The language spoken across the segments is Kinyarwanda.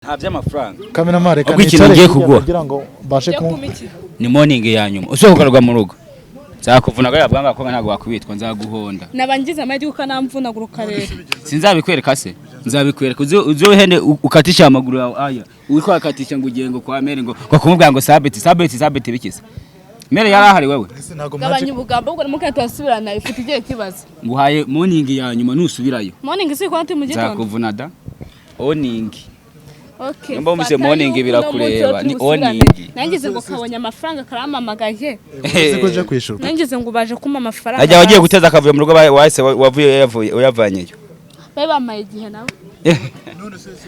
Nta by'amafaranga. Kameramani, reka Ahubwo ikintu nicare ngiye hirya kuguha. kugira ngo mbashe Ujya ku kumpa iki? Ni morning ya nyuma usohoka ugaruka mu rugo, nzakuvuna gariya bwanga ko ntabwo wakubitwa, nzaguhonda. Naba ngize amahirwe ukanamvunagura rero. Sinzabikwereka se? Nzabikwereka uze uhende ukatisha amaguru yawe aya uriko wakatisha ngo ugiye ngo kwa mere ngo kumubwira ngo sabeti sabeti sabeti bikize mere yari ahari wewe. Ese ntabwo mwaje? Gabanya ubugambo, ubwo mukanya turasubirana, ifite igihe kibazo. Nguhaye morning ya nyuma, nusubirayo Morning si konti mu gitondo. nzakuvuna da oning. Okay. Nimba wumvise Fata morning yuko uno birakureba, munsi ni tubusubirane. oning. Nangize ngo kabonye amafaranga karamamagaye. Uzi ko uje kwishyurwa? Nangize ngo baje kumpa amafaranga. Ajya wagiye guteza akavuyo mu rugo, wahise wavuye yavuye uyavanyeyo. Bari bamaye igihe nabo.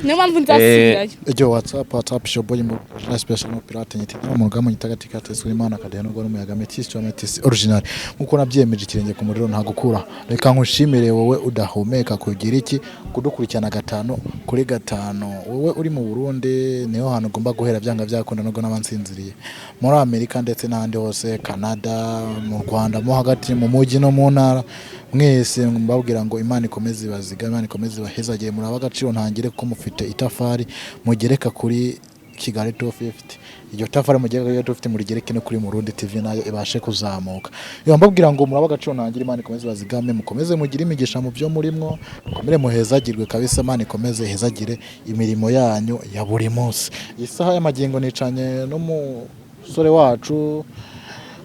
Niyo mpamvu nzasubirayo. Ejyo WhatsApp WhatsApp shoboye mu na special no pirate nyiti mu rugamba nyitagatika tezwe Imana kadeha nubwo n'umuyaga metisi wa metisi original nkuko nabyemeje, ikirenge ku muriro nta gukura. Reka nkushimire wowe udahumeka kugira iki kudukurikirana gatanu kuri gatanu. Wowe uri mu Burundi, niho hantu ugomba guhera byanga byakunda, nubwo n'abansinziriye muri Amerika ndetse n'ahandi hose, Canada, mu Rwanda mo hagati mu mujyi no mu ntara, mwese mbabwira ngo Imana ikomeze ibaziga, Imana ikomeze ibahezagire. Murabe agaciro ntangire kuko mufite itafari mugereka kuri Kigali 250. Iryo tafari mugereka kuri Kigali 250 murigereke no kuri Murundi TV, nayo ibashe kuzamuka. Yo mbabwira ngo murabe agaciro ntangire, Imana ikomeze ibazigame, mukomeze mugire imigisha mu byo murimwo, mukomere muhezagirwe kabisa. Imana ikomeze ihezagire imirimo yanyu ya buri munsi. Iyi saha y'amagingo nicanye n'umusore wacu,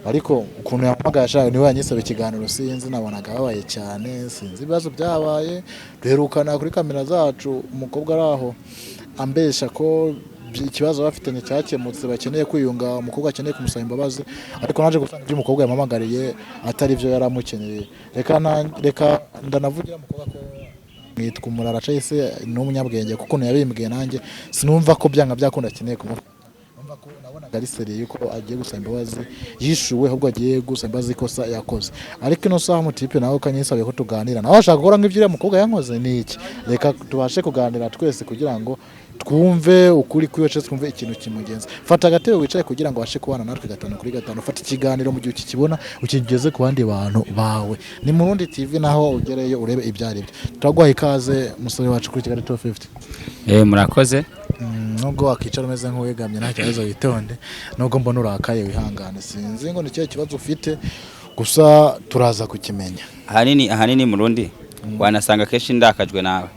ariko ukuntu yampamagaye ashaka niwe yanyisaba ikiganiro, sinzi, nabonaga ababaye cyane, sinzi ibibazo byabaye. Duherukana kuri kamera zacu umukobwa ari aho ambesha ko ikibazo bafitanye cyakemutse, bakeneye kwiyunga, umukobwa akeneye kumusaba imbabazi, ariko naje gusanga ibyo umukobwa yampamagariye atari byo yari amukeneye. Reka ndanavugira umukobwa ko mwitwa umurara se ni umunyabwenge, kuko ukuntu yabimbwiye nanjye sinumva ko byanga byakunda akeneye kumufata. Numva ko nabonaga ari sérieux yuko agiye gusaba imbabazi yishuwe, ahubwo agiye gusaba imbabazi ikosa yakoze. Ariko ino saha umutipe nawe ukanyisabiye ko tuganira, nawe ashaka gukora nk'ibyo uriya mukobwa yankoze. Ni iki? Reka tubashe kuganira twese kugira ngo twumve ukuri kwiwe, cyangwa twumve ikintu kimugenza. Fata agatebe wicaye kugira ngo ubashe kubana natwe gatanu kuri gatanu. Fata ikiganiro mu gihe ukikibona, ukigeze ku bandi bantu bawe. Ni Murundi TV, naho ugereyo urebe ibyo ari byo. Turaguha ikaze, musore wacu, kuri Kigali 250. Murakoze. Nubwo wakicara umeze nk'uwegamye nta kibazo, witonde. Nubwo mbona urakaye, wihangane. Sinzi ngo ni ikihe kibazo ufite, gusa turaza kukimenya. Ahanini Murundi wanasanga kenshi ndakajwe nawe.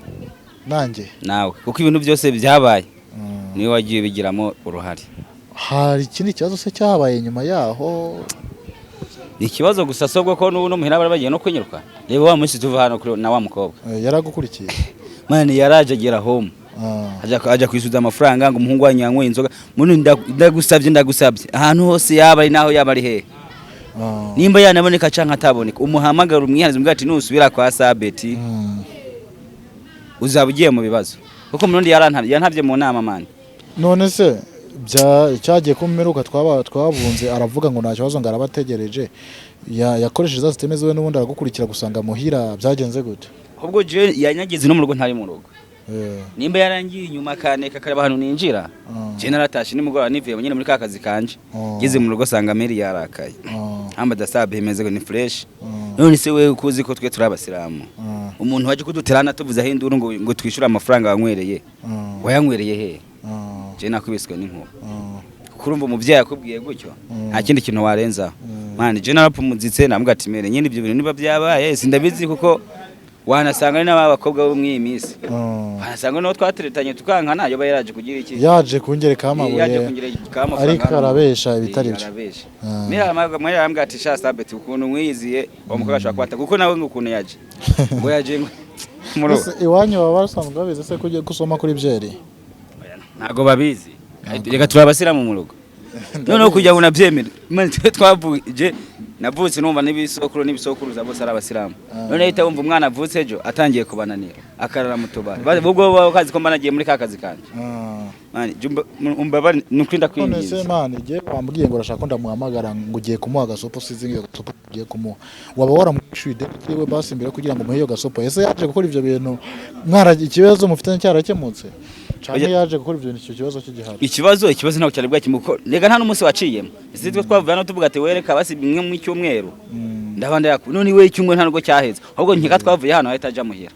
Nanjye? Nawe, kuko ibintu byose byabaye niwe wagiye ubigiramo uruhare. Hari ikindi kibazo se cyabaye nyuma yaho? Ikibazo gusa sobwo ko n'ubu n'umuhira bari bagiye no kwinyuruka. Reba wa munsi tuva hano na wa mukobwa. Yaragukurikiye? Mani, yaraje agera home, ajya kwisuza amafaranga ngo umuhungu wanyu yanyweye inzoga. Muntu, ndagusabye, ndagusabye, ahantu hose yaba ari naho yaba ari hehe, nimba yanaboneka canke ataboneka, umuhamagara umwiharize, umubwira ati nusubira kwa Sabeti uzaba ugiye mu bibazo, kuko Murundi yarantabye, yantabye mu nama, mani. None se cyagiye kumperuka twaba twabunze, aravuga ngo nta kibazo, ngo arabategereje. Yakoresheje za système ziwe n'ubundi aragukurikira gusanga muhira, byagenze gute? Ahubwo je yanyageze no mu rugo, ntari mu rugo. Nimba yarangiye inyuma akaneka akareba ahantu ninjira, je naratashe nimugoroba nivuye nyine muri ka kazi kanje. Ngeze mu rugo sanga Mary yarakaye. Hamba sabe imeze ngo ni fresh. None se wewe kuzi ko twe turi abasilamu, umuntu waje kuduterana tuvuze aho induru ngo twishyure amafaranga wanywereye, wayanywereye he? Je nakubiswe n'inkuba. Kurumva umuvyeyi akubwiye gutyo, nta kindi kintu warenzaho, mani. Je narapfumuzitse, namubwira ati mere nyine ibyo bintu niba byabaye sindabizi, kuko wanasanga ari n'aba bakobwa bo muri iyi minsi, wanasanga n'uwo twateretanye tukankana yoba yaraje kugira iki? Yaje kungerekaho amabuye. Yaje kungerekaho amafaranga. Ariko arabesha ibitari byo. Arabesha. Mwe arambwira ati sha Sabeti, ukuntu mwiyiziye uwo mukobwa ashobora kubata, kuko nawe ngo ukuntu yaje ngo yaje ngo muri Ese iwanyu baba basanzwe babizi se ko ugiye gusoma kuri byeri? Ntabwo babizi. Reka turi abasilamu mu rugo, noneho kugira ngo unabyemere. Mani, twe twavuje, navutse numva n'ibisokuru n'ibisokuruza bose ari abasilamu. None ahita wumva umwana avutse ejo atangiye kubananira akarara mu tubari. Ubwo baba kazi ko mba nagiye muri ka kazi kanje. Mani, jya umbabare, ni ukuri None se ndakwinginze. Mani, igihe wambwiye ngo urashaka ko ndamuhamagara, ngo ugiye kumuha agasopo, sinzi ngo iyo gasopo ugiye kumuha waba waramwishyuye ideni ryiwe basi mbere kugira ngo umuhe iyo gasopo? Ese yaje gukora ibyo bintu mwara ikibazo mufitanye cyarakemutse cyane? Oya. Yaje gukora ibyo bintu icyo kibazo kigihari? Ikibazo ntabwo cyari bwakemuke, kuko rega nta n'umunsi waciyemo. Ese twe twavuye hano tuvuga ati wereka basi bimwe mu cyumweru ndaba ndayaku, none we icyumweru nta nubwo cyaheze. Ahubwo nkeka twavuye hano ahita aja muhira.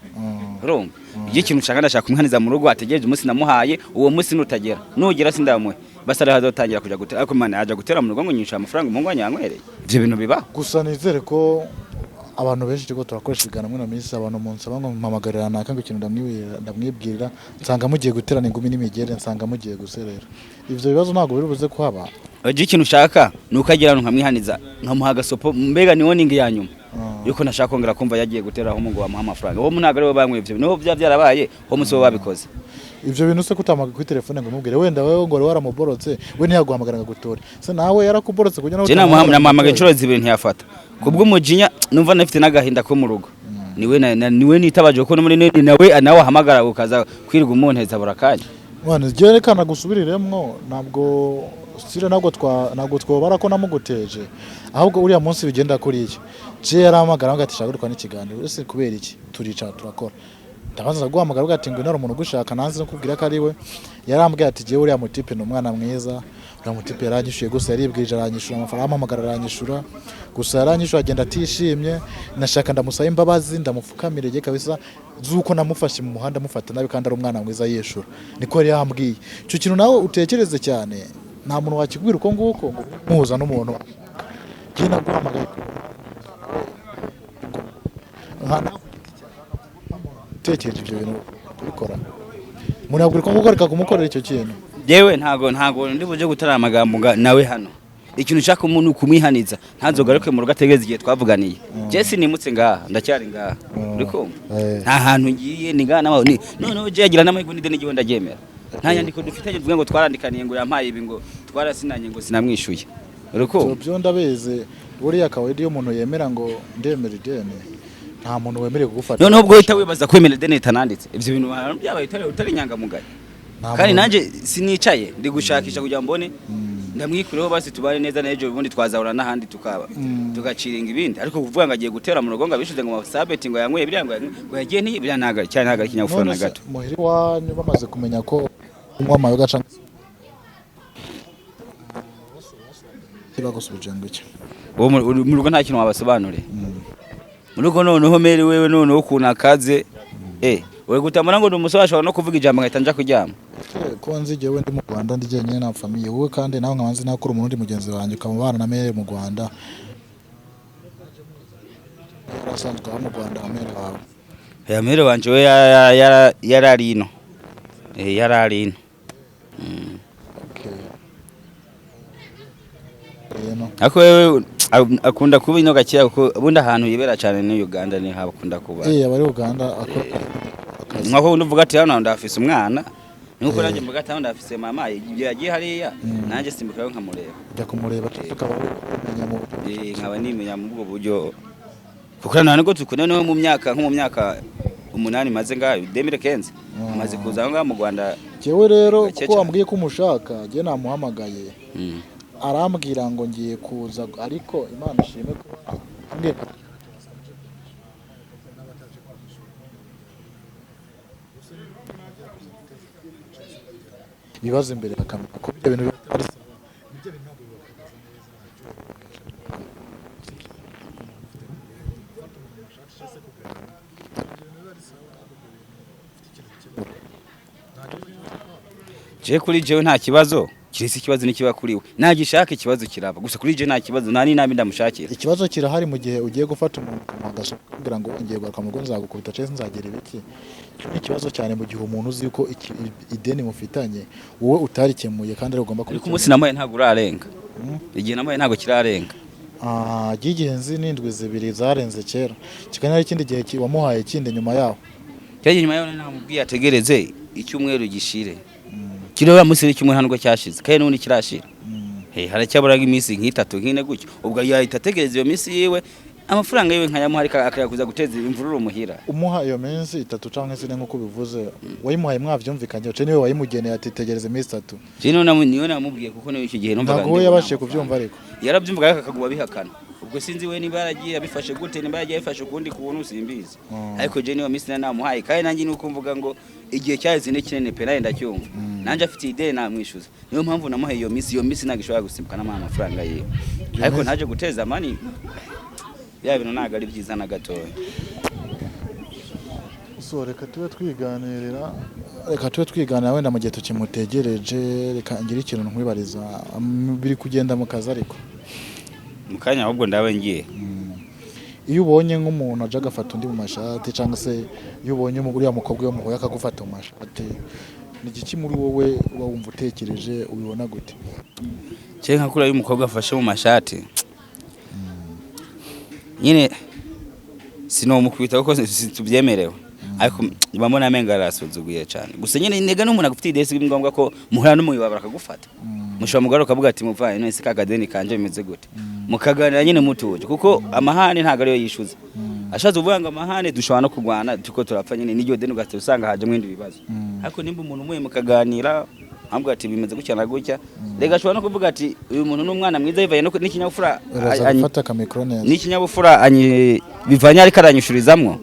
Urumva Iyo ikintu nshaka, ndashaka kumwihaniza mu rugo, ategereje umunsi namuhaye. Uwo munsi nutagera, nugera sindamuhe, basi ariho azotangira kuja gutera. Ariko mana, yaja gutera mu rugo ngo nyishyura amafaranga umuhungu wanjye yanywereye? Ivyo bintu bibaho? Gusa nizere ko abantu benshi turiko turakoresha ibiganiro muri ino minsi, abantu munsaba ngo mpamagarira naka, ngo ikintu ndamwibwirira, nsanga mugiye guterana ingumi n'imigere, nsanga mugiye guserera. Ivyo bibazo ntabwo biri buze kuhaba. Oje ikintu ushaka ni uko agira ahantu nkamwihaniza, nkamuha agasopo, mbega ni warning ya nyuma yuko ntashaka kongera kumva yagiye gutera aho ngo bamuha amafaranga. Uwo ntabwo ariwe banywe ivyo, niho byaba byarabaye uwo munsi bo babikoze. Ivyo bintu se kutamaga kuri telefone ngo umubwire? Wenda wewe ngo wari waramuborotse, we ntiyaguhamagara ngo agutore, se nawe yarakuborotse kugira ngo Je namuhamagaye inshuro zibiri ntiyafata, kubw'umujinya numva nafite n'agahinda ko mu rugo. Niwe niwe nitabaje, kuko no muri nawe nawe ahamagara ukaza kwirirwa umunteza buri kanya. Mwana, je reka nagusubiriremwo. Ntabwo sire, ntabwo twobara ko namuguteje, ahubwo uriya munsi bigenda kuriya, je yarahamagara ngo ati shaka dukora n'ikiganiro. Ese kubera iki? Turicara turakora, ndabanza guhamagara avuga ati ngwino hari umuntu ugushaka, nanze no kubwira ko ari we. Yarambwiye ati jewe uriya mutipe ni umwana mwiza, uriya mutipe yaranyishuye, gusa yaribwirije aranyishura amafaranga, ampamagara aranyishura, gusa yaranyishuye agenda atishimye. Nashaka ndamusaba imbabazi, ndamupfukamire je kabisa z'uko namufashe mu muhanda mufata nabi kandi ari umwana mwiza yishura. Niko yari yambwiye. Icyo kintu nawe utekereze cyane, nta muntu wakikubwira uko nguko ngo muhuza n'umuntu. Njye naguhamagaye nka utekereje ibyo bintu kubikora, umuntu yabwira uko nguko reka kumukorera icyo kintu. Jewe ntago ndi buje gutara amagambo nawe hano. Ikintu nshaka umuntu kumwihaniza, ntazogaruke mu rugo, ategereze igihe twavuganiye. Je sinimutse ngaha, ndacyari ngaha, uri kumva? Eh. Nta hantu ngiye, ni ngaha ni noneho je yagira n'amahirwe n'ideni ryiwe ndaryemera. Nta nyandiko dufitanye tuvuge ngo twarandikaniye, ngo yampaye ibi, ngo twarasinanye, ngo sinamwishuye, uri kumva? Byo ndabizi. Buriya kawaida iyo umuntu yemera ngo ndemera ideni, nta muntu wemerewe kugufata. Noneho ubwo uhita wibaza kwemera ideni ritananditse, ivyo bintu byabaye utari inyangamugayo. Nta Kandi muntu- nanjye sinicaye, ndi gushakisha kugira ngo mbone ndamwikureho, basi tubane neza, n'ejo ubundi twazahura n'ahandi tukaba tugaciringa ibindi. Ariko kuvuga ngo agiye gutera mu rugo ngo abishuze, ngo masabeti ngo yanyweye biriya, ngo yagiye ntiyi biriya, ntago cyane, ntago ari ikinyabupfura None na se gato. Muhira iwanyu bamaze kumenya ko unywa amayoga canke bagusubije ngo iki? Uwo mu rugo nta kintu wabasobanuriye mu rugo. Noneho meri wewe, noneho ukuntu akaze, we gutamara ngo ni umusore ashobora no kuvuga ijambo ngahita nja kuryama. Ko nzi jyewe ndi mu Rwanda, ndi jyenyine na famille, wowe kandi nawe nkaba nzi nakora umurundi mugenzi wanjye ukaba ubana na mere mu Rwanda, yarasanzwe aba mu Rwanda mere wawe? Ya mere wanje we yarari ino, yarari ino. Okay. Rero Ariko wewe akunda kuba ino gakeya, kuko ubundi ahantu yibera cyane ni Uganda, ni haba akunda kuba. Aba ari Uganda akora akazi. Nkaho undi uvuga ati hano ndafise umwana, nuko nanjye mvuga ati hano ndafise mama, ibyo yagiye hariya nanjye simbukirayo nkamureba. Ujya kumureba tukaba umenya mu buryo Nkaba nimenya mu ubwo buryo, kuko nta nubwo tukunda niwe mu myaka, nko mu myaka 8 maze ngaho 2015 amaze kuza aho ngaho mu Rwanda. Jyewe rero Gake kuko cyane. wambwiye ko umushaka, jye namuhamagaye, arambwira ngo ngiye kuza, ariko Imana ishimwe ko ambwiye ko ibibazo imbere bakamenya ko ibyo bintu biba ari sawa. Ibyo bintu ntabwo bibagaragaza neza. Je kuri jewe nta kibazo, kiretse ikibazo nikiba kuri we nagishaka, ikibazo kiraba. Gusa kuri je nta kibazo, nta n'inama ndamushakira. Ikibazo kirahari mu gihe ugiye gufata umuntu ukamuha agasopo kugira ngo ngiye kugaruka mu rugo nzagukubita cyangwa se nzagira ibiki. Icyo ni ikibazo cyane mu gihe umuntu uzi ko ideni mufitanye wowe utarikemuye kandi ari ugomba Ariko kubikemura. umunsi namuhaye ntabwo urarenga, igihe namuhaye ntabwo kirarenga. Ah, ry'ingenzi ni indwi 2 zarenze kera, kikaba ari ikindi gihe wamuhaye ikindi nyuma yaho. Cyari nyuma yaho namubwiye ategereze icyumweru gishire, kiriya munsi w'icyumweru ntabwo cyashize kandi n'ubundi kirashira. Haracyaburaga iminsi nk'itatu, nk'ine gutyo. Ubwo yahita ategereza iyo minsi yiwe, amafaranga yiwe nkayamuha, ariko akayakuza guteza imvururu muhira. Umuha iyo minsi 3 canke se nk'uko ubivuze, wayimuhaye mwavyumvikanye, uce niwe wayimugeneye ati tegereza iminsi 3? Je niwe namubwiye, kuko niwe icyo gihe numvaga Ntabwo we ndibona yabashije amafaranga. kubyumva ariko? Yarabyumvaga ariko akaguma abihakana. Ubwo sinzi we niba yaragiye abifashe gute, niba yaragiye abifashe ukundi kuntu simbizi. Ariko je niyo minsi nari namuhaye, kandi nanjye nuko mvuga ngo igihe cyaheze ni kinini pe, nawe ndacyumva, nanjye afite ideni namwishyuza, niyo mpamvu namuhaye iyo minsi. Iyo minsi ntabwo ishobora gusimbuka n'amuha amafaranga yiwe, ariko ntaje guteza amani, ya bintu ntabwo ari byiza na gatoya. So reka tube twiganira wenda mu gihe tukimutegereje, reka ngire ikintu nkwibariza. Biri kugenda mu kazi ariko mu kanya ahubwo ndabe ngiye. Iyo ubonye nk'umuntu aje agafata undi mu mashati, cyangwa se iyo ubonye uriya mukobwa iyo muhuye akagufata mu mashati, ni igiki muri wowe uba wumva utekereje, ubibona gute? Cye nka kuriya y'umukobwa afashe mu mashati nyine sinomukubita kuko tubyemerewe, ariko mbona amenga arasuzuguye cyane. Gusa nyine nega n'umuntu agufitiye idesi, ni ngombwa ko muhura n'umuyoboro akagufata, mushobora mugaruka ukavuga ati muvanye none se ka kadeni kanje bimeze gute, mukaganira nyine mutuje, kuko amahane ntabwo ariyo yishuza. Ashatse kuvuga ngo amahane dushobora no kurwana tuko turapfa nyine n'iryo deni, ugahita usanga hajemo ibindi bibazo. Ariko nimba umuntu umuye mukaganira, ambwira ati bimeze gutya na gutya, rega ashobora no kuvuga ati uyu muntu ni umwana mwiza bivanye n'ikinyabupfura Uraza gufata akamikoro neza. N'ikinyabupfura bivanye ariko aranyishurizamwo.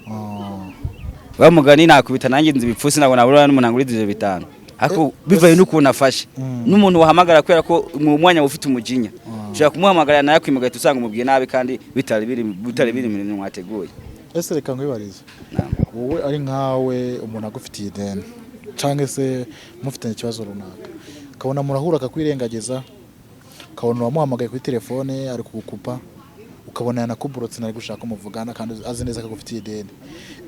Bamugani nakubita nanjye nzi ibipfusi, ntabwo nabura n'umuntu anguriza ivyo 5, ariko bivaye n'ukuntu afashe n'umuntu wahamagara, kubera ko mu mwanya ufite umujinya ushobora kumuhamagara nawe akwima, ugahita usanga umubwiye nabi kandi bitari biri mu bintu mwateguye. Ese reka nkwibarize, Naam. wowe ari nkawe, umuntu agufitiye ideni cyangwa se mufitanye ikibazo runaka, ukabona murahura akakwirengagiza, ukabona uwamuhamagaye kuri telefone ari kugukupa, ukabona yanakuburotse nari gushaka umuvugana kandi azi neza ko agufitiye ideni,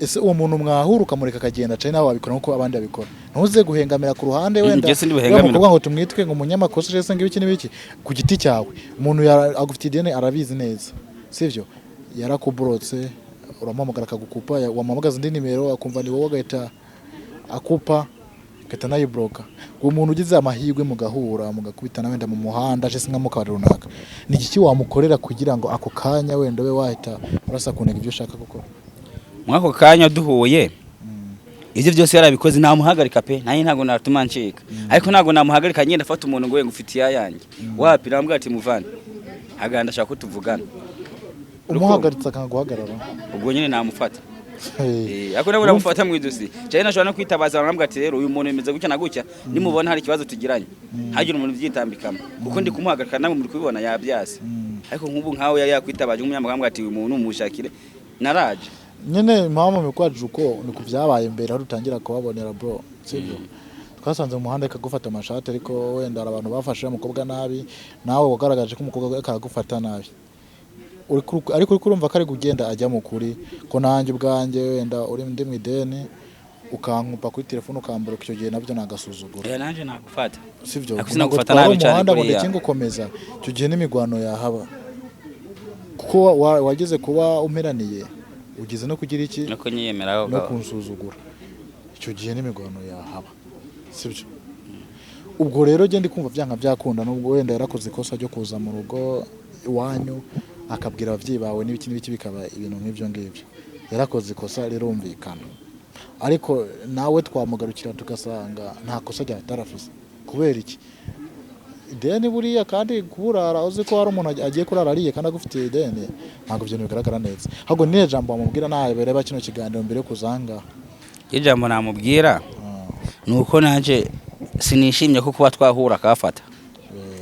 ese uwo muntu mwahura ukamureka akagenda, cyane nawe wabikora nkuko abandi babikora, ntuze guhengamira ku ruhande wenda Njye sindi uriya buhengamire. mukobwa ngo tumwitwe ngo umunyamakosa cyangwa se ngo ibiki n'ibiki ku giti cyawe? Umuntu agufitiye ideni arabizi neza, sibyo? Yarakuburotse, uramuhamagara akagukupa, wamuhamagaza indi nimero akumva ni wowe agahita akupa, agahita anayiboroka. Uwo muntu ugize amahirwe mugahura mugakubitana wenda mu muhanda cyangwa se nka mu kabari runaka, ni iki wamukorera kugira ngo ako kanya wenda ube wahita urasa ku ntego ibyo ushaka gukora? Muri ako kanya duhuye, ibyo byose yarabikoze, namuhagarika pe, nanjye ntabwo natuma ncika, ariko ntabwo namuhagarika ngenda afata umuntu ngo ngufitiye ayanjye, wapi. Namubwira ati muvane haganda, ndashaka ko tuvugana. Umuhagaritse akanga guhagarara? Ubwo nyine namufata. Hey. Ariko nabwo namufata mu idosi cyane, nashobora no kwitabaza baramubwira ati rero uyu muntu bimeze gutya na gutya, nimubona hari ikibazo tugiranye hagira umuntu ubyitambikamo, kuko ndi kumuhagarika namwe muri kubibona yabyase. Ariko nk'ubu nkawe yari yakwitabaje nk'umunyamahanga ati uyu muntu umushakire naraje. Nyine impamvu mikwaje uko ni ku byabaye mbere aho dutangira kubabonera, bro, sibyo? Twasanze mu muhanda ikagufata amashati, ariko wenda hari abantu bafashe umukobwa nabi, nawe wagaragaje ko umukobwa akagufata nabi. Ariko uri kurumva ko ari kugenda ajya mu kuri, ko nanjye ubwanjye wenda uri ndi mu ideni ukankupa kuri telefone ukamburuka, icyo gihe nabyo nagasuzuguro. Eh, nanjye nagufata. Sibyo? Ariko Ntabwo sinagufata twari nabi cyane umuhanda ngo kuriya. ndeke ngukomeza, icyo gihe n'imigwano yahaba, kuko wageze kuba umperaniye, ugeze no kugira iki no kunyiyemeraho no kunsuzugura, icyo gihe n'imigwano yahaba, sibyo? Ubwo rero genda kumva byanga byakunda, nubwo wenda yarakoze ikosa ryo kuza mu rugo iwanyu akabwira ababyeyi bawe n'ibiki n'ibiki, bikaba ibintu nk'ibyo ngibyo, yarakoze ikosa rirumvikana, ariko nawe twamugarukira tugasanga nta kosa ryatarafise. Kubera iki? Ideni buriya, kandi kuburara uzi ko hari umuntu agiye kurara ariye kandi agufitiye ideni, ntabwo ibyo bintu bigaragara neza. Ahubwo niyo jambo wamubwira nawe bareba kino kiganiro mbere yo kuza aha ngaha? Ijambo namubwira ni uko nanjye sinishimye ko kuba twahura akafata,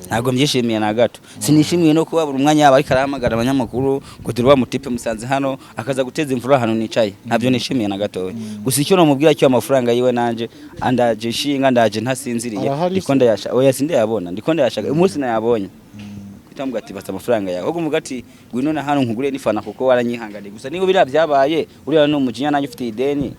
ntabwo mbyishimiye na gato. Sinishimiye no kuba buri mwanya yaba ariko arahamagara abanyamakuru ngo turi wa mutipe musanze hano, akaza guteza imvura hano nicaye, ntabyo nishimiye na gatoya. Gusa icyo namubwira cyo, amafaranga yiwe nanjye andaje ishinga, ndaje ntasinziriye. Arahari ndiko se? ndayashaka. Oya, sindayabona, ndiko ndayashaka. Umunsi nayabonye kutamubwira ati bata amafaranga yawe, ahubwo umuvuga ati ngwino na hano nkugure n'ifana, kuko waranyihanganiye. Gusa niba biriya byabaye, uriya ni umujinya, nanjye ufite ideni,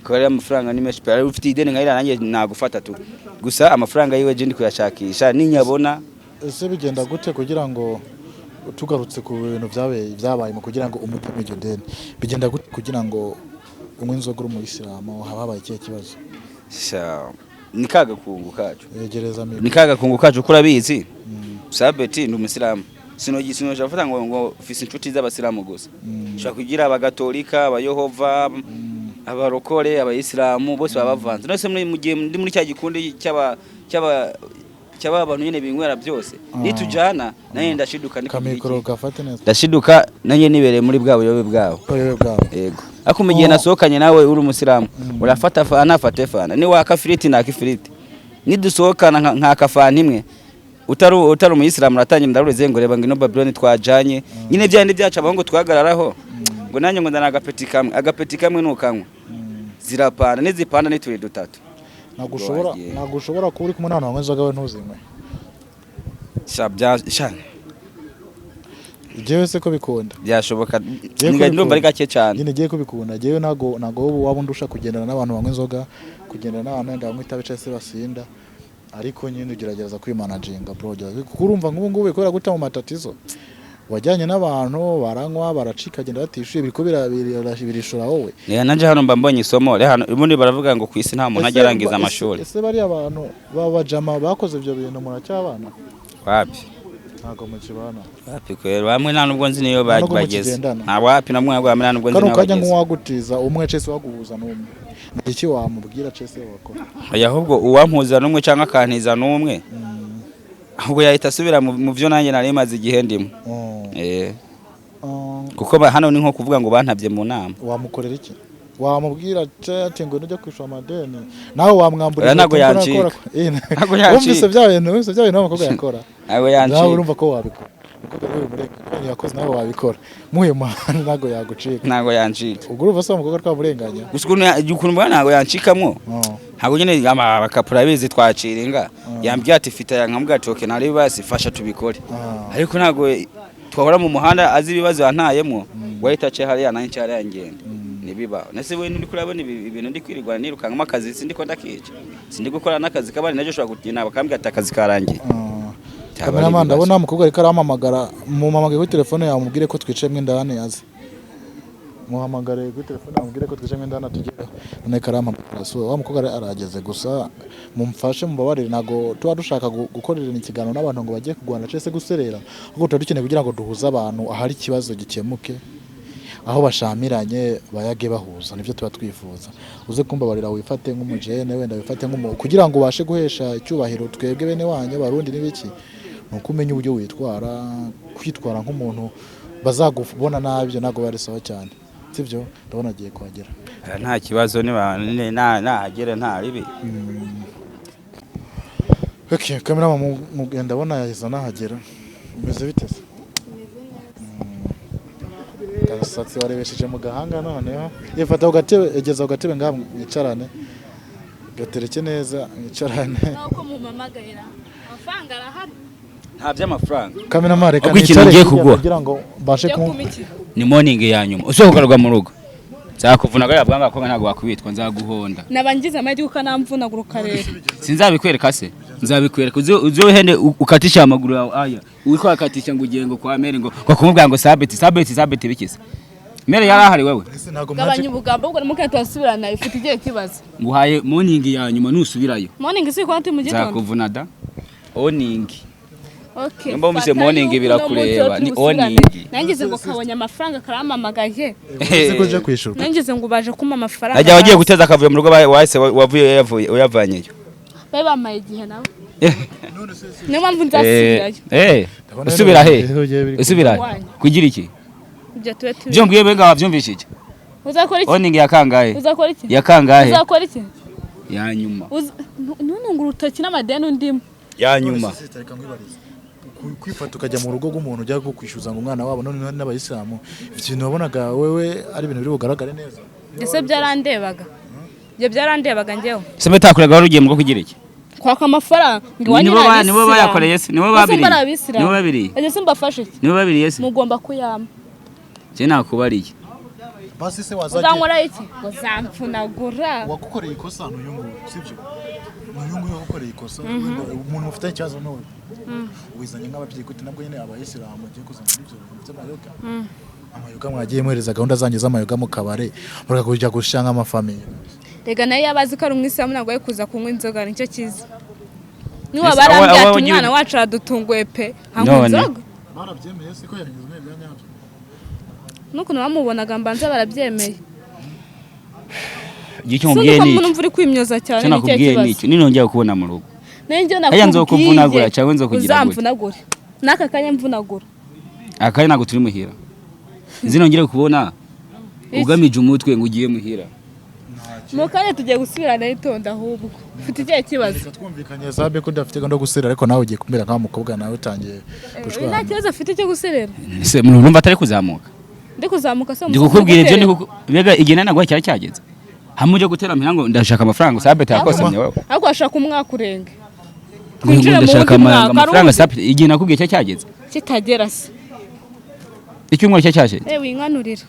kuko ariya amafaranga ni menshi pe. Ari ufite ideni nka iriya nanjye nagufata tu. Gusa amafaranga yiwe je ndi kuyashakisha, ninyabona. Ese bigenda gute kugira ngo, tugarutse ku bintu byabaye mu kugira ngo umuteme iryo deni, bigenda gute kugira ngo unywe inzoga uri umuyisilamu? Haba habaye ikihe kibazo? Sha, ni ka gakungu kacu. Yegereza mikoro. Ni ka gakungu kacu, ko urabizi sabeti ndi umusilamu, sinogi sinoja afata ngo mfise inshuti z'abasilamu gusa. Ushobora kugira abagatolika, abayehova, abarokore, abayisilamu, bose baba bavanze. None muri mu gihe ndi muri cya gikundi cy'aba bantu nyine binywera byose, nitujana nanjye ndashiduka ndi kugira Kamikoro iki? gafate neza. Ndashiduka nanjye nibereye muri bwa buyobe bwabo. Ubuyobe bwawe. Yego, ariko mu gihe Oh. nasohokanye nawe uri umusilamu, urafata fana afate fana, ni waka firiti naka ifiriti, nidusohokana nkaka fana imwe, utari umuyisilamu uratangira ndarureze ngo reba ngo ino Babylon twajanye nyine bya bindi byacu abahungu twahagararaho, ngo nanjye ngo ndana agapeti kamwe, agapeti kamwe nukanywa. Zirapanda, nizipanda ni tubiri dutatu. Ntabwo ushobora, Wagiye. ntabwo ushobora kuba uri kumwe n'abantu banywa inzoga, we ntuzinywe. Sha bya sha. Jewe se ko bikunda? Byashoboka. Ngiye Ndumva ari kubikunda. gake cyane. Nyine ngiye kubikunda. Jewe ntabwo wowe waba undusha kugendana n'abantu banywa inzoga, kugendana n'abantu wenda banywa itabi cyangwa se basinda, ariko nyine ugerageza kwimanaginga, bro. Kuko urumva nk'ubu ngubu kubera guca mu matatizo wajyanye n'abantu baranywa, baracika, agenda batishyuye, biriko birishura wowe. Yeah, nanje hano mba mbonye isomo. Rero hano ubundi baravuga ngo ku isi nta muntu ajya arangiza amashuri. Ese bariya bantu b'abajama bakoze ibyo bintu muracyabana? Wapi. Ntabwo mukibana? Wapi kwera, bamwe nta nubwo nzi niyo Nta nubwo bageze. mukigendana? Nta, wapi, namwe ntabwo, bamwe nta nubwo nzi Kano niyo kajya bageze. nk'uwagutiza umwe cese, waguhuza n'umwe, ni iki wamubwira cese wakora? Oya, ahubwo uwampuza n'umwe cyangwa akantiza n'umwe, ahubwo yahita asubira mu byo nanjye nari maze igihe ndimo. Kuko hano ni nko kuvuga ngo bantabye mu nama. Wamukorera iki? Wamubwira ati ngo nujya kwishura amadeni nawe wamwambura Oya, ntabwo inkweto, yancika. Ntabwo yancika. Wumvise bya bintu umukobwa yakora? Ntabwo Nawe yancika. urumva ko wabikora. Umukobwa nawe bimurenganya yakoze, nawe wabikora muhuye muhanda, ntabwo yagucika. Ntabwo yancika. Ubwo urumva se wa mukobwa twamurenganya? Gusa ukuntu mbona ntabwo yancikamwo. Ntabwo nyine abakapura bizi twacira inga, yambwiye ati fita aya, nkamubwira ati okay, nari basi fasha tubikore. Ariko ntabwo twahora mu muhanda azi ibibazo yantayemo, wahita ace hariya nanjye nce hariya ngenda, ntibibaho. Nese we nturi kurabona ibintu ndi kwirirwana nirukankamo akazi, sindi ko ndakica, sindi gukora n'akazi kabari, nabyo ushobora kugenda bakambwira ati akazi karangiye. Byaba ari Cameraman, ibibazo. ndabona umukobwa ariko arampamagara. Mumuhamagare kuri telefone yawe, mubwire ko twicayemo indani aze. Muhamagare kuri telefone yawe, mubwire ko twicayemo indani atugereho. None karampamagara. So wa mukobwa arageze, gusa mumfashe mubabarire, ntabwo tuba dushaka gukorera ikiganiro n'abantu ngo bajye kurwana cyangwa se guserera, ahubwo tuba dukeneye kugira ngo duhuze abantu, ahari ikibazo gikemuke, aho bashamiranye bayage bahuza, nibyo tuba twifuza. Uze kumbabarira wifate nk'umujene, wenda wifate nk'umu kugira ngo ubashe guhesha icyubahiro twebwe bene wanyu Barundi n'ibiki, ni uko umenya uburyo witwara. Kwitwara nk'umuntu bazagubona nabi, ibyo ntabwo bari sawa cyane, sibyo? Ndabona agiye kuhagera. Nta kibazo, niba nahagera nta ribi. Okay, cameraman, ndabona yahise anahagera. Umeze bite se? Agasatsi warebesheje mu gahanga noneho. Ifata ku gatebe, egeza ku gatebe ngaha mwicarane. Gatereke neza mwicarane. Nuko mumamagarira amafaranga arahari. Nta by'amafaranga. Cameraman, reka Ahubwo ikintu nicare ngiye hirya kuguha. kugira ngo mbashe Yo ku kuma iki? Ni morning ya nyuma usohoka ugaruka mu rugo, nzakuvuna gariya bwanga ko ntabwo wakubitwa, nzaguhonda. Naba ngize amahirwe ukanamvunagura ukareba. Sinzabikwereka se? Nzabikwereka uze uhende ukatisha amaguru yawe aya uriko wakatisha ngo ugiye ngo kwa Mary, ngo kumubwira ngo sabeti sabeti sabeti bikise Mary yari ahari wewe. Ese ntabwo Gabanya mwaje ubugambo, ubwo mukanya turasubirana, ifite igihe kibazo. Nguhaye morning ya nyuma, nusubirayo Morning si kwa mu gitondo. nzakuvuna da oning. Okay. Nimba wumvise Fata morning yuko uno birakureba, munsi ni turi busubirane. oning. Nangize ngo kabonye amafaranga karamamagaye. Ese ko uje kwishyurwa? Nangize ngo baje kumpa amafaranga. Najya wagiye guteza akavuyo mu rugo, wahise wavuye yavuye uyavanyeyo. Bari bamaye igihe nabo. Niyo mpamvu nzasubirayo. Ndabona Usubira he? rero biri Usubira he? Wanyu. Kugira iki? Ibyo tube tubi. Byo mbwiye benga wabyumvise iki? Uzakora iki? Oning ya kangahe? Uzakora iki? Ya kangahe? Uzakora iki? Ya nyuma. Ntunungure urutoki n'amadeni undimo. Ya nyuma. Reka nkwibarize. Kwifata ukajya mu rugo rw'umuntu ujya kwishyuza ngo umwana wabo, none n'abayisilamu, ikintu wabonaga wewe ari ibintu biri bugaragare neza? Ese byarandebaga? Ibyo byarandebaga njyewe. Se bitakurega wari ugiye mu rugo kugira iki? Kwaka amafaranga ngo iwanyu Nibo ni nibo abisilamu. bayakoreye se? Nibo Ese babiriye? mba ari abisilamu? Nibo babiriye? Ese se mbafashe iki? Nibo babiriye se? Mugomba kuyampa. Je nakubariye. Basi se wazajya Uzankora iki? Ngo zamfunagura. Wagukoreye ikosa ni uyu nguyu, sibyo? Ni uyu nguyu wagukoreye ikosa. Wenda umuntu mufitanye ikibazo n'uyu, wizanye nk'ababyeyi gute? Nabwo nyine abayisilamu bagiye kuzana ibyo bintu by'amayoga, amayoga mwagiye muhereza gahunda zanyu z'amayoga mu kabare, mureka kujya gushyira nk'amafamiye. Rega nayo yaba azi ko ari umwisilamu ntabwo ari kuza kunywa inzoga, nicyo cyiza. Niba Ese barambwiye ati umwana wacu aradutunguye pe, anywa None. inzoga. Barabyemeye se ko yabinyuzwe bya nyabyo? N'ukuntu bamubonaga mbanza barabyemeye. Icyo Sinzi mubwiye ko ni iki? numva uri kwimyoza cyane, Icyo ni ikihe nakubwiye ni kibazo? iki? Ninongera kubona mu rugo. Nanjye Hariya nzokuvunagura nakubwiye cyangwa nzokugira gute? uzamvunagure n'aka kanya mvunagura. Akanya ntabwo turi muhira. Nzinongere kubona Iki? ugamije umutwe ngo ugiye muhira. Mu kanya tugiye gusubirana, itonda ahubwo ufite ikihe kibazo? Reka twumvikanye sabe ko udafite gahunda yo guserera, ariko nawe ugiye kumera nk'aho mukobwa nawe utangiye Nta gushwana. kibazo afite cyo guserera. Ese umuntu urumva atari kuzamuka? Ndi kuzamuka se? Ndi kukubwira ibyo ndi mbega igihe nari naguhaye cyari cyageze. Hamwe uje gutera muhira ngo ndashaka amafaranga, Sabet yakosamye wewe. Ariko washaka umwaka urenga. Ngo Twinjire mu ndashaka wundi mwaka, amafaranga ari Sabet, igihe nakubwiye cyo cyageze. Kitagera se. Icyumweru cyo cyashize. Winkanurira.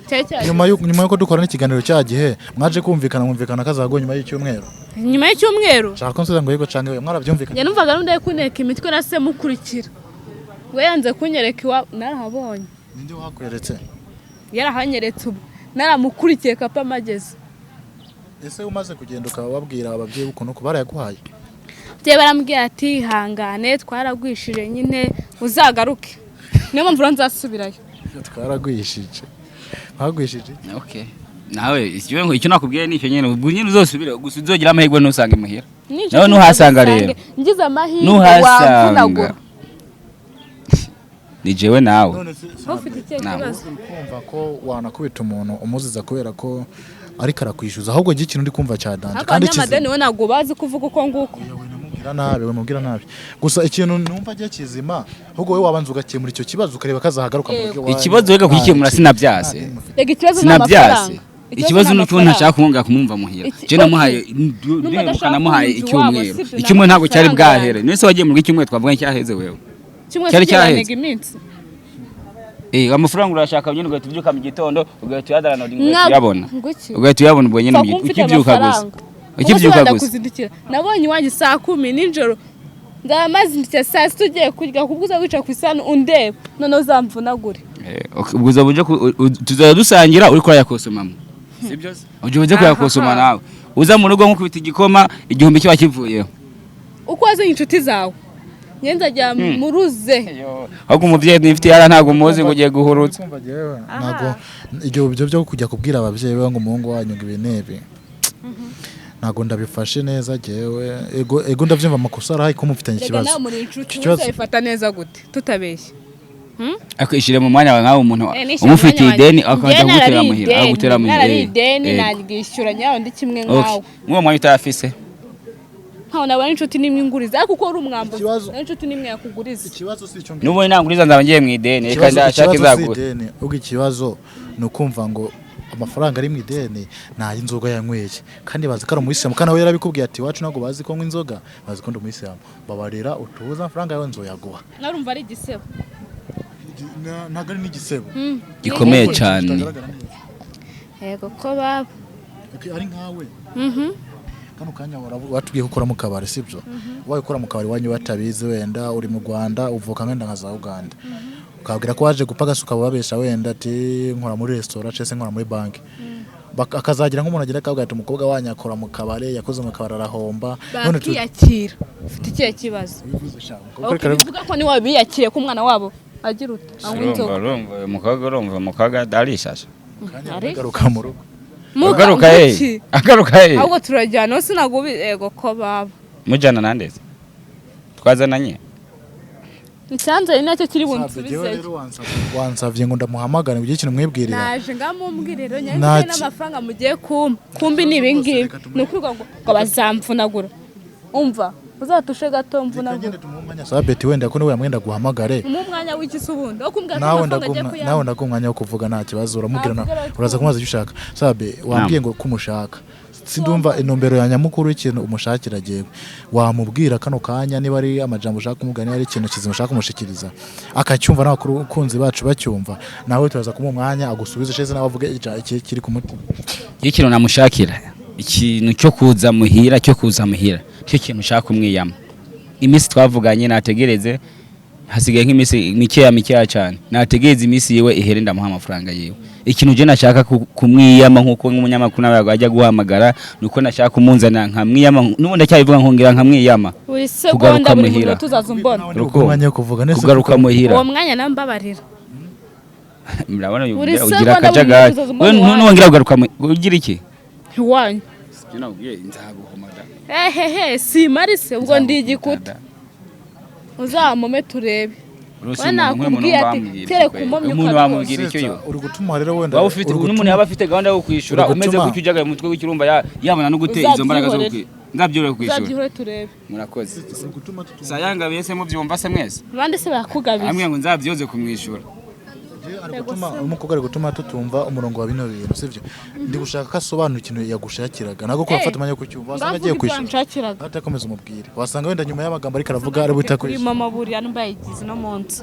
Cyari cyageze. Nyuma yuko dukora n'ikiganiro cya gihe mwaje kumvikana, mwumvikana kazago nyuma y'icyumweru. Nyuma y'icyumweru. Shaka ko nsubiza ngo yego canke we mwarabyumvikana. Njye numvaga n'undi ari kunteka imitwe na se mukurikira. We yanze kunyereka iwabo, narahabonye. Ninde wakweretse? Yarahanyeretse ubu. Naramukurikiye kapa mageze. Ese umaze kugenda ukaba wabwira ababyeyi ukuntu ko barayaguhaye? Bye barambwira ati hangane twaragwishije nyine uzagaruke. Niyo mpamvu rero nzasubirayo. Twaragwishije. Mwagwishije? Okay. Nawe icyo nakubwiye nicyo nyene, ubwo nyene uzosubire gusa uzogira amahirwe ntusange muhira. Nawe nuhasanga rero. Ngize amahirwe Nuhasanga. wamvunagura. Ni jewe nawe. None se Ufite ikihe Ntabwo. kibazo? Kumva ko wanakubita umuntu umuziza kubera ko ariko arakwishyuza, ahubwo njye ikintu ndi kumva cya danje Ariko kandi abanyamadeni we ntabwo bazi kuvuga uko nguko. Mubwira nabi, we mubwira nabi. Gusa ikintu numva agiye kizima, ahubwo wowe wabanza ugakemura icyo kibazo ukareba kazahagaruka mu buryo Ikibazo wega kugikemura sinabyase. Rega ikibazo ni Sinabyase. amafaranga. Ikibazo ni uko ntashaka kumwongera kumwumva muhira. Je namuhaye Numva ndibuka adashaka namuhaye kumwumva iwabo, icyumweru. sibyo, Icyumweru ntabwo cyari n'amafaranga bwahere. Nese wagiye mu rugo icyumweru twavuga cyaheze wewe. Kimwe Cyari cyari cyaheze. iminsi. Amafaranga urashaka nyine ugahita ubyuka mu gitondo ugahita uyadownloading ugahita Ntabwo- uyabona. Nguki. Ugahita uyabona ubwo nyine Pfa kuba mfite ukibyuka gusa. amafaranga. Ukibyuka gusa. Ndakuzindukira. Nabonye iwanjye saa 10 nijoro. Ndamazindukira saa 6 ugiye kurya kubwo uza wicara ku isahani undeba noneho uzamvunagure. Ubwo uzaba uje tuzajya dusangira uri kurayakosomamo. Sibyo se? Uje uje kuyakosoma nawe. Uza mu rugo nkukubita igikoma 1000 kiba kivuyeho. Uko wazanye inshuti zawe. Njye nzajya muruze. Ahubwo umuvyeyi nifite yara ntabwo muzi ngo ugiye guhurutsa. Kumva jewe ntabwo ibyo byo kujya kubwira ababyeyi be ngo umuhungu wanyu ngo ibi n'ibi ntabwo ndabifashe neza jewe. Ego ndavyumva amakosa arahari ko mufitanye Rega ikibazo. nawe muri inshuti Ikibazo- uzabifata neza gute tutabeshye. Ariko ishire mu mwanya wawe nkawe umuntu Nishyura umufitiye umwanya ideni wanjye. akaja Njye kugutera narari muhira, akagutera ideni, muhira. narari ideni naryishyura nyawe ndi kimwe nkawe. Mwuwo mwanya utayafise. Ntawe nabona inshuti n'imwe inguriza ariko uko uri umwambuzi Ikibazo- nta inshuti n'imwe yakuguriza. Ikibazo si icyo ngicyo. N'ubundi nanguriza nzaba ngiye mu ideni, reka ndashake Ikibazo si nzagura. ideni, ubwo ikibazo ni ukumva ngo amafaranga ari mu ideni ni ay'inzoga yanyweye kandi bazi ko ari umuyisilamu, kandi nawe yarabikubwiye ati iwacu ntabwo bazi ko nywa inzoga, bazi ko ndi umuyisilamu, babarira utuze amafaranga yawe nzoyaguha. Narumva ari igisebo. Ntabwo ari n'igisebo Gikomeye cyane. Yego ko baba. Ari nkawe kano kanya watubwiye ko ukora mu kabari, sibyo? Wabaye ukora mu kabari iwanyu batabizi, wenda uri mu Rwanda uvuka wenda nka za Uganda, ukabwira ko waje gupagasa ukaba ubabesha wenda ati nkora muri resitora cyangwa se nkora muri banki, akazagira nk'umuntu agira akabwira ati umukobwa wanyu akora mu kabari, yakoze mu kabari arahomba. None Bakiyakira. Ufite ikihe kibazo? Bivuze sha, umukobwa reka Bivuga ko niwe biyakiriye ko umwana wabo agira uti anywa Urumva inzoga. urumva uyu mukobwa, urumva umukobwa arishasha. Ari? Agaruka mu rugo. Muga, Agaruka he? nguki. Agaruka he? Ahubwo turajyana hose ntabwo yego ko baba. Mujana nandeze. Twazananye. Icyanzanye nacyo kiri Sabwe, jewe bunsubizeyo. rero wansavye ngo ndamuhamagare ngo ugire ikintu mwibwirira. Naje ngamumbwire rero Nta nyine n'amafaranga mugiye kumpa. Kumbi ni ibi ngibi. Ni ukuvuga ngo bazamvunagura. Umva uzatushe gato Reka mvunagura. ngende tumuhe umwanya Sabeti, wenda ko niwe yamwenda guhamagare. Umuhe umwanya w'iki se ubundi? Wo kumbwira ko Nawe amafaranga agiye ndaguha, nawe kuyampa. ndaguha umwanya wo kuvuga nta kibazo, uramubwira na Navuga rero. uraza kumubaza icyo ushaka. Sabe, wambwiye ngo ko umushaka, sindumva intumbero ya nyamukuru y'ikintu umushakira. Agiye wamubwira kano kanya niba ari amajambo ushaka kumubwira, niba ari ikintu kizima ushaka kumushikiriza akacyumva, n'abakunzi bacu bacyumva, nawe turaza kumuha umwanya agusubize sheze nawe avuge iki kiri ku mutima. Ikintu namushakira, ikintu cyo kuza muhira, cyo kuza muhira cyo kintu ushaka kumwiyama. Iminsi twavuganye nategereze, hasigaye nk'iminsi mikeya mikeya cyane, nategereze iminsi yiwe ihere ndamuha amafaranga yiwe. Ikintu je nashaka kumwiyama nkuko nk'umunyamakuru nawe ajya guhamagara, nuko nashaka kumunzana nkamwiyama, n'ubundi ndacyabivuga nkongera nkamwiyama. Buri segonda Kugaruka buri muhira. munota uzaza umbona. Nawe ndaguha umwanya wo kuvuga nese. Kugaruka muhira. Uwo mwanya nambabarira. Murabona Buri ugira segonda, buri akajagari. munota uzaza umbona We iwanyu. ntuwongera kugaruka ugira iki? Iwanyu. Sinabwiye nzaguhomada. Ehehe simari se ubwo ndi igikuta. Uzamume turebe. We nakubwiye ati tereka umumyi umuntu ukabikora. wamubwira icyo yo Uri gutuma rero wenda waba ufite uri n'umuntu gutuma- yaba afite gahunda yo kwishyura uri umeze gutuma- gutyo ujyaga mu mutwe w'ikirumba yabona no gute izo mbaraga zo Uzabyihorere. nzabyihorere kwishyura. Uzabyihore turebe. Murakoze. Uri gutuma tutumva. Sayangabiye se mubyumva se mwese? Abandi se bakugabiye. Ambwiye ngo nzabyoze kumwishyura. Ari gutuma umukobwa, ari gutuma tutumva umurongo wa bino bintu, sivyo? Ndi gushaka ko asobanura ikintu yagushakiraga, ntabwo ko wafata umwanya wo kucyumva, wasanga agiye Ngavuga ibyo kwishyura. yanshakiraga. Atakomeza umubwire, wasanga wenda nyuma y'amagambo ariko aravuga ari buhita Kuri kwishyura. mama, buriya numba yayigize uno munsi.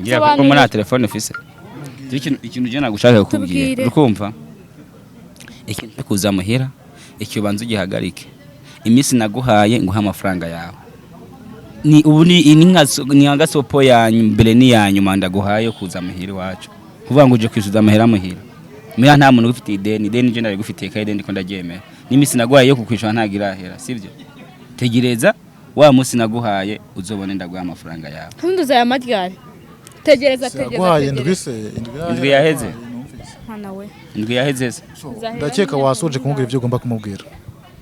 Ngira ko muri nta telefone ufise. Ikintu je nagushaka kukubwira, Tubwire. urikumva, ikintu cyo kuza muhira, icyo banza ugihagarike. Iminsi naguhaye nguha amafaranga yawe ni ubu, ni nka gasopo ya mbere n'iya nyuma ndaguhaye yo kuza muhira iwacu, kuvuga ngo uje kwishyuza amahera muhira. Muhira nta muntu ugufitiye ideni. Ideni je ndarigufitiye kandi ideni ndiko ndaryemera, n'iminsi naguhaye yo kukwishyura ntabwo irahera, sibyo? Tegereza wa munsi naguhaye, uzobone ndaguha amafaranga yawe. Ntunduze aya maryari. Tegereza, tegereza. Yaguhaye indwi Tegereza. se, indwi? Indwi yaheze. Numvise. Mwana we. Indwi yaheze se? So, ndakeka wasoje kumubwira ibyo ugomba kumubwira,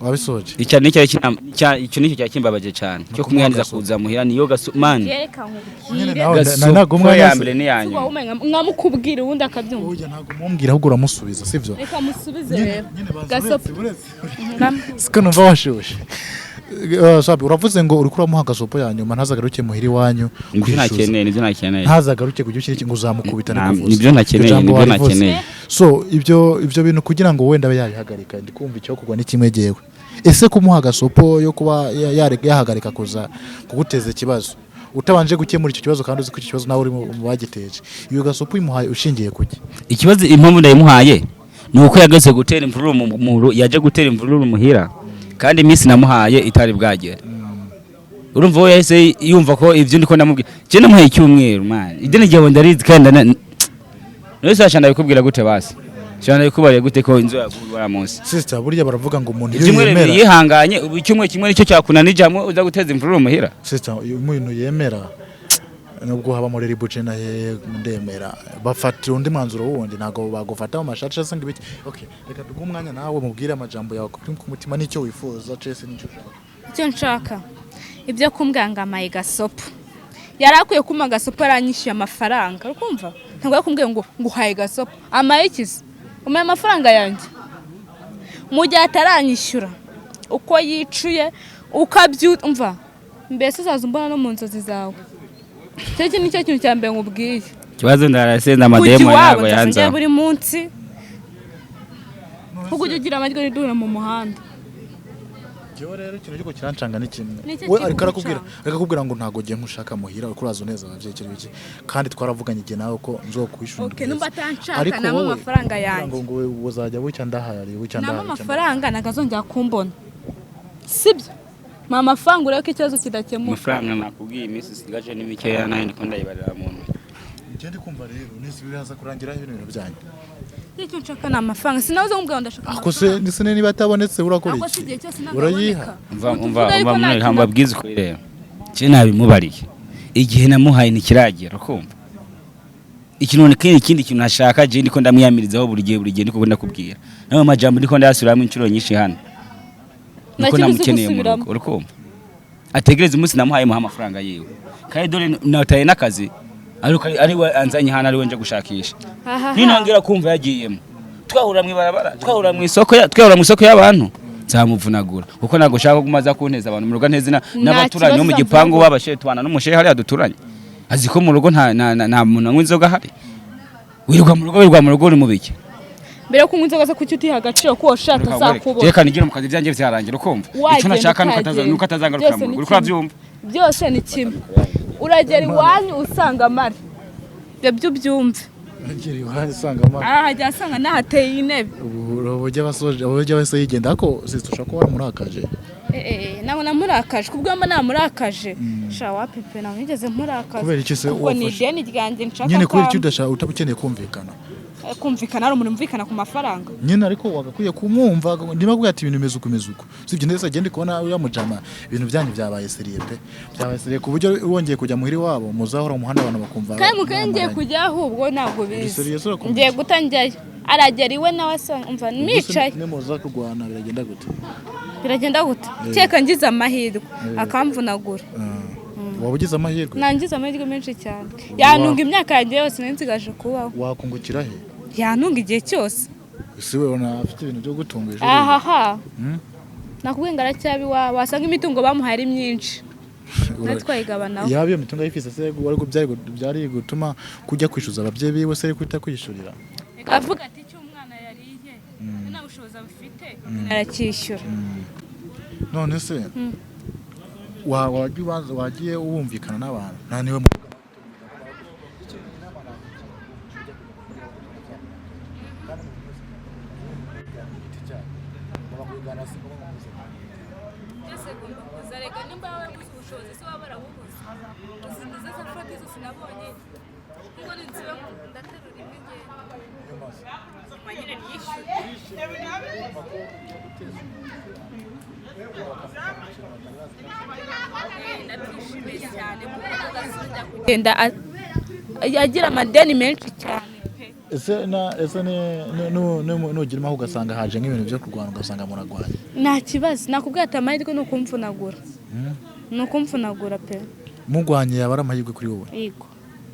wabisoje. Icyo nicyo icyo nicyo cyakimbabaje cyane, cyo kumwihaniza kuza muhira, niyo gaso man. Yereka Nyine nkubwire. nawe Gasopo ntabwo umwanya ya se. mbere n'iya Uba nyuma. umenga nkamukubwira ubundi akabyumva. Oya, ntabwo umubwira, ahubwo uramusubiza, sivyo? Reka musubize Nyine rero. nyine banza. Gasopo. Uretse siko numva washushe. Sabi, uravuze ngo uriko uramuha agasopo ya nyuma, ntazagaruke muhira iwanyu Nibyo. kwishyuza. Ntakeneye, nibyo ntakeneye. Ntazagaruke ku gihe ngo uzamukubita. Nikuvuze. Nibyo ntakeneye, Iryo jambo nibyo warivuze. ntakeneye. So ibyo bintu kugira ngo wenda abe yabihagarika, ndi kumva icyo kugwa ni kimwe. Jyewe ese kumuha agasopo yo kuba yahagarika kuza kuguteza ikibazo utabanje gukemura icyo kibazo, kandi uzi ko icyo kibazo nawe uri mu bagiteje, iyo gasopo uyimuhaye ushingiye kuki? Ikibazo, impamvu ndayimuhaye ni uko yageze gutera imvururu yaje gutera imvururu muhira, kandi iminsi namuhaye itari bwagere. Urumva we yahise yumva ko ibyo ndiko ndamubwira, je namuhaye icyumweru man, ideni ryawe ndarizi kandi none se ndabikubwira gute? Basi shana ndabikubariye gute ko inzu yaguye wa munsi? Sister, burya baravuga ngo umuntu iyo Ibyumweru bibiri yemera yihanganye, ubu icyumweru kimwe nicyo cyakunanije hamwe uza guteza imvururu muhira. Sister, uyu muntu yemera, nubwo haba muri ribuce na he, ndemera bafatira undi mwanzuro wundi, ntabwo bagufata mu mashati cyangwa se ngo ibiki. Okay, reka tuguhe umwanya nawe mubwire amajambo yawe kuri ku mutima n'icyo wifuza cese n'icyo ushaka. Icyo nshaka, ibyo kumbwira ngo amaye gasopo, yari akwiye kumpa gasopo aranyishyuye amafaranga, uri kumva? Ntabwo yari kumbwira ngo nguhaye gasopo. Amaye ikizi? Umaye amafaranga yanjye. Mu gihe ataranyishyura, uko yicuye ukabyumva, mbese uzaza umbona no mu nzozi zawe. Icyo nicyo kintu cya mbere nkubwiye. Ikibazo ndarasenza Kujya amademo iwabo ntabwo nzajya yanza. buri munsi, kuko ujya ugira amajwi ntiduhure mu muhanda. Jewe rero ikintu giko kirancanga ni kimwe. Ni iki? We ariko arakubwira Kigucanga? Ariko akubwira ngo ntago giye nkushaka muhira, uriko uraza uneza abavyeyi, kiri biki, kandi twaravuganye igihe nawe ko nzokwishyura. Okay, numva atanshaka, Ariko nampa wowe, amafaranga kugira yanjye. ngo uzajya bucya ndahari, bucya Nampa ndahari, bucya ndahari. amafaranga, ntabwo azongera kumbona, sibyo? Mpa amafaranga urebe ko ikibazo kidakemuka. Amafaranga nakubwiye, iminsi isigaje ni mikeya, nayo ndiko ndayibarira mu ntoki. Njye ndi kumva rero nisi biraza kurangira ibintu byanyu. Icyo nshaka ni amafaranga, sinabuze nkubwira ngo ndashaka Ako se amafaranga. ndetse niba atabonetse urakora Ako si iki? igihe cyose ntabwo Urayiha? aboneka. Umva, Ubu umva, tuvuga umva yuko nta munani kintu. mbabwize ukuri rero, je nabimubariye, igihe namuhaye ntikiragera, ukumva ikintu kindi, ikindi kintu ntashaka, je ndiko ndamwiyamirizaho buri gihe, buri gihe ndiko ndakubwira nayo majambo ndiko ndayasubiramo inshuro nyinshi hano, Nta nuko kintu uzi namukeneye mu gusubiramo. rugo, urikumva? Ategereze umunsi namuhaye, muha amafaranga yiwe, kandi dore nataye n'akazi, ariko ari we anzanye hano, ari we nje gushakisha. Ahaha. Ninongera kumva yagiyemo, twahura mu ibarabara, twahura mu isoko twahura mu isoko y'abantu, nzamuvunagura, kuko ntabwo nshaka ko umaza kunteza abantu mu rugo, nteze Nta n'abaturanyi bo mu kibazo. gipangu b'abashehe, tubana n'umushehe hariya duturanye, azi ko mu rugo nta muntu anywa inzoga ahari. Wirirwa mu rugo, wirirwa mu rugo uri mu biki? Mbere yo kunywa inzoga zo, kuki utiha agaciro ko uwo shaka azakubona? Reka nigire mu kazi, ibyanjye byarangira, ukumva icyo Wagenda nashaka nuko utagenda. nuko atazangarukira Byose mu ni rugo, uriko kimwe. urabyumva? Byose ni kimwe, uragera iwanyu usanga amara, ibyo byo ubyumve. Ngiri iwanyu usanga amara. Arahagera asanga nahateye intebe. Ubu uburyo abasoje, uburyo abase yigenda, ariko sister, ushobora kuba waramurakaje. Ntabwo namurakaje, kubwo mba namurakaje, sha wapi pe, ntabwo nigeze murakaza. Kubera iki se Kuko ni wafashe? ideni ryanjye nshaka. Nyine kubera iki kwamba. udashaka, utaba ukeneye kumvikana? Kumvikana, hari umuntu umvikana ku mafaranga? Nyine ariko wagakwiye kumwumva niba akubwira ati ibintu bimeze uku, bimeze uku, sibyo? Ndetse agenda kubona uriya mujama, ibintu byanyu byabaye sérieux pe, byabaye sérieux ku buryo wongeye kujya muhira iwabo muzahora mu muhanda abantu bakumva Kandi mu kanya ngiye mwamaranye. kujya, ahubwo ntabwo bizi. Serious, urakomeza? Ngiye guta njyayo, aragera iwe nawe asanga umva Ubwo se nicaye. Nimuza kurwana biragenda gute? Biragenda gute? Keka ngize amahirwe akamvunagura. Waba ugize amahirwe? Nangize amahirwe menshi cyane, yantunga imyaka yanjye yose nari nsigaje kubaho. Wakungukira he? Yantunga igihe cyose. Ese we ubona afite ibintu byo gutunga ejo? Ahaha. Hmm? Nakubwiye ngo aracyaba iwawe, wasanga imitungo bamuhaye ari myinshi. Natwe twayigabanaho. Yaba iyo mitungo ayifise se, wari byari gutuma kujya kwishyuza ababyeyi biwe se, ariko kwiyishyurira? Avuga ati icyo umwana yariye nta bushobozi abufite, aracyishyura. None se wagiye ubanza, wagiye wumvikana n'abantu, nta niwe Byose agomba kuza rega. Nimba yabuze ubushobozi, se waba warabubuze? Uzi nizo za furati zose nabonye ngo ninsiba ndaterura imwe ngenda nyuma nyine nishyure. Ndabyishimiye cyane kuko ntazasubira kugenda agira amadeni menshi cyane pe. Ese na ese nugira imaho ugasanga haje nk'ibintu byo kurwana, ugasanga muragwanye? Nta kibazo, nakubwiye ati amahirwe ni ukumvunagura, ni ukumvunagura pe. Mugwanye yaba ari amahirwe kuri wowe? Yego.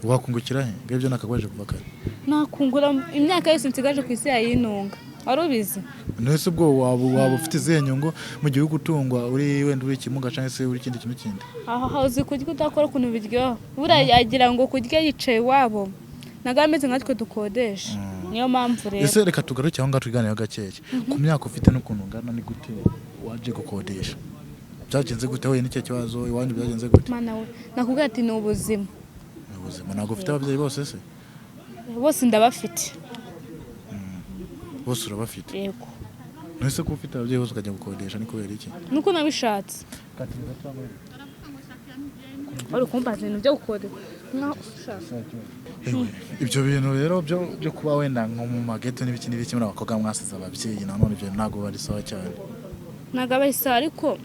Wakungukira he? Ngibyo nakagwaje kuva kare. Nakungura imyaka yose nsigaje ku isi yayinunga, wari ubizi? Nese ubwo waba ufite izihe nyungu mu gihugu utungwa, uri wenda uri ikimuga cyangwa se uri ikindi kintu kindi? Aha uzi kurya udakora ukuntu biryoha? Buriya yagira ngo kurya yicaye iwabo ntabwo aba ameze nkatwe dukodesha, niyo mpamvu rero. Ese reka tugaruke aho ngaho, tuganiraho gakeya ku myaka ufite n'ukuntu ungana. Ni gute waje gukodesha? Byagenze gute? Huye n'icyo kibazo iwanyu, byagenze gute? Mana we, nakubwira ati ni ubuzima. Ni ubuzima. Ntabwo ufite ababyeyi bose se? Bose ndabafite. Bose urabafite? Yego. Nese ko ufite ababyeyi bose ukajya gukodesha, ni kubera iki? Nuko nabishatse. Wari kumbaza ibintu byo gukodesha. Ewe, ibyo bintu rero byo kuba wenda nko mu mageto n'ibiki n'ibiki, muri abakobwa mwasize ababyeyi, nanone ibyo ntabwo bari sawa cyane. Ntabwo aba isa, ariko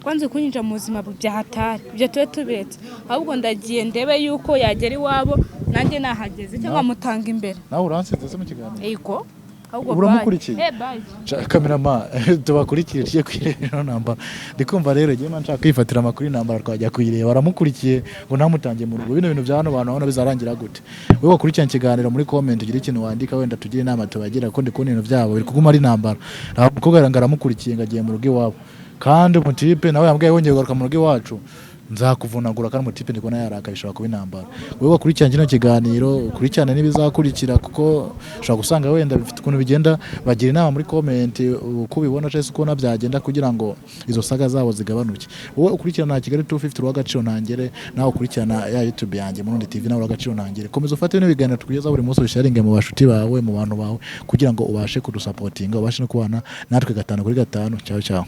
kwanze kunyinjira mu buzima bya hatari, ibyo tube tubetse. Ahubwo ndagiye ndebe yuko yagera iwabo nanjye nahageze, cyangwa mutanga imbere. Nawe uransinze se mu kiganiro? Yego, ahubwo Uramukurikiye? Bye. Eh, bye. Kamerama tubakurikire, tujye kwirebera ino ntambara. Ndi kumva rero igihe nshaka kwifatira amakuru y'intambara, twajya kuyireba. Baramukurikiye ngo ntamutange mu rugo. Bino bintu bya hano bantu urabona bizarangira gute? Wowe wakurikirana ikiganiro, muri comment ugire ikintu wandika, wenda tugire inama tubagira, kuko ndi kubona ibintu byabo biri kuguma ari intambara. Nta mukobwa ngo aramukurikiye ngo agiye mu rugo iwabo, kandi umutipe nawe yambwiye wongeye kugaruka mu rugo iwacu nzakuvunagura, kandi umutipe ndi kubona yarakaye, bishobora kuba intambara. Wowe wakurikirana kino kiganiro, ukurikirane n'ibizakurikira, kuko ushobora gusanga wenda bifite ukuntu bigenda. Bagira inama muri comment uko ubibona cyangwa se uko ubona byagenda kugira ngo izo saga zabo zigabanuke. Wowe ukurikirana Kigali 250, uw'agaciro ntangere. Nawe ukurikirana ya YouTube yanjye Murundi TV, nawe uw'agaciro ntangere. Komeza ufate bino biganiro tukugezaho buri munsi, ubisharinge mu bashuti bawe, mu bantu bawe, kugira ngo ubashe kudusapotinga, ubashe no kubana natwe gatanu kuri gatanu. Ciao ciao.